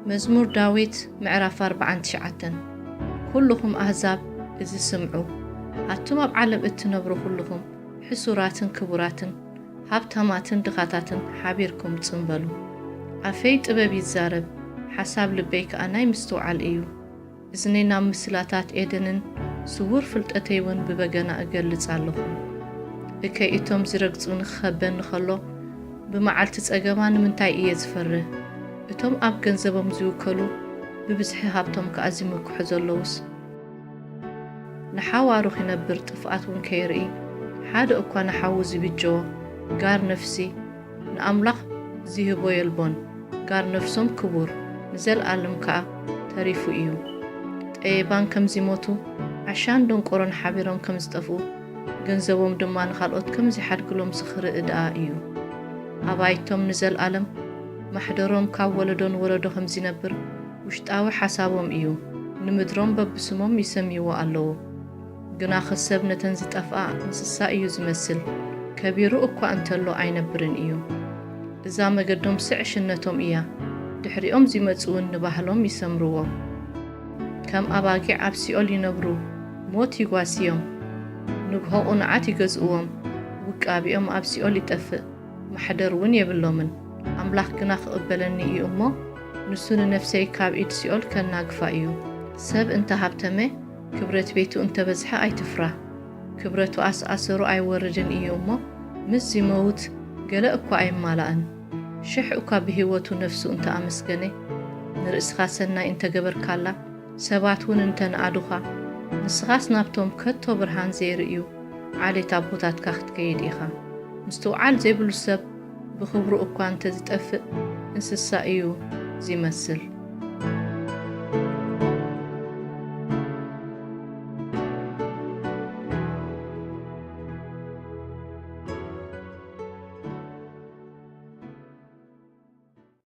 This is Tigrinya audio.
መዝሙር ዳዊት ምዕራፍ ኣርብዓን ትሽዓተን። ኩልኹም ኣህዛብ እዚ ስምዑ፣ ኣቱም ኣብ ዓለም እትነብሩ ኩልኹም፣ ሕሱራትን ክቡራትን፣ ሃብታማትን ድኻታትን ሓቢርኩም ጽምበሉ። ኣፈይ ጥበብ ይዛረብ፣ ሓሳብ ልበይ ከኣ ናይ ምስትውዓል እዩ። እዝነይ ናብ ምስላታት ኤደንን ስዉር ፍልጠተይ እውን ብበገና እገልጽ ኣለኹ። እከይ እቶም ዝረግጹኒ ክኸበኒ ከሎ፣ ብመዓልቲ ጸገማ ንምንታይ እየ ዝፈርህ? እቶም ኣብ ገንዘቦም ዝውከሉ፣ ብብዝሒ ሃብቶም ከኣ ዝምክሑ ዘለዉስ? ንሓዋሩ ኺነብር ጥፍኣት እውን ከይርኢ፣ ሓደ እኳ ንሓዉ ዚብጀዎ፣ ጋር ነፍሲ ንኣምላኽ ዚህቦ የልቦን። ጋር ነፍሶም ክቡር፣ ንዘለኣለም ከኣ ተሪፉ እዩ። ጠየባን ከም ዚሞቱ፣ ዓሻን ደንቆሮን ሓቢሮም ከም ዝጠፍኡ፣ ገንዘቦም ድማ ንኻልኦት ከም ዚሓድግሎም ዝኽርኢ ደኣ እዩ። ኣባይቶም ንዘለኣለም፣ ማሕደሮም ካብ ወለዶ ንወለዶ ከም ዚነብር፣ ውሽጣዊ ሓሳቦም እዩ። ንምድሮም በብስሞም ይሰምይዎ ኣለዉ። ግናኸ ሰብ ነተን ዝጠፍኣ እንስሳ እዩ ዝመስል፣ ከቢሩ እኳ እንተሎ ኣይነብርን እዩ። እዛ መገዶም ስዕ ሽነቶም እያ፣ ድሕሪኦም ዚመጹ እውን ንባህሎም ይሰምርዎ። ከም ኣባጊዕ ኣብ ሲኦል ይነብሩ፣ ሞት ይጓስዮም። ንግሆ ቕኑዓት ይገዝእዎም፣ ውቃቢኦም ኣብ ሲኦል ይጠፍእ፣ ማሕደር እውን የብሎምን። ኣምላኽ ግና ክቕበለኒ እዩ እሞ፣ ንሱ ንነፍሰይ ካብ ኢድ ሲኦል ከናግፋ እዩ። ሰብ እንተ ሃብተመ፣ ክብረት ቤቱ እንተ በዝሐ ኣይትፍራህ። ክብረቱ ኣስኣሰሩ ኣይወርድን እዩ እሞ፣ ምስ ዚመውት ገለ እኳ ኣይማላእን። ሽሕ እኳ ብህይወቱ ነፍሱ እንተ ኣመስገነ፣ ንርእስኻ ሰናይ እንተ ገበርካላ፣ ሰባት እውን እንተ ነኣዱኻ፣ ንስኻስ ናብቶም ከቶ ብርሃን ዘይርእዩ ዓሌት ኣቦታትካ ክትከይድ ኢኻ። ምስትውዓል ዘይብሉ ሰብ ብኽብሩ እኳ እንተ ዝጠፍእ፣ እንስሳ እዩ ዚመስል።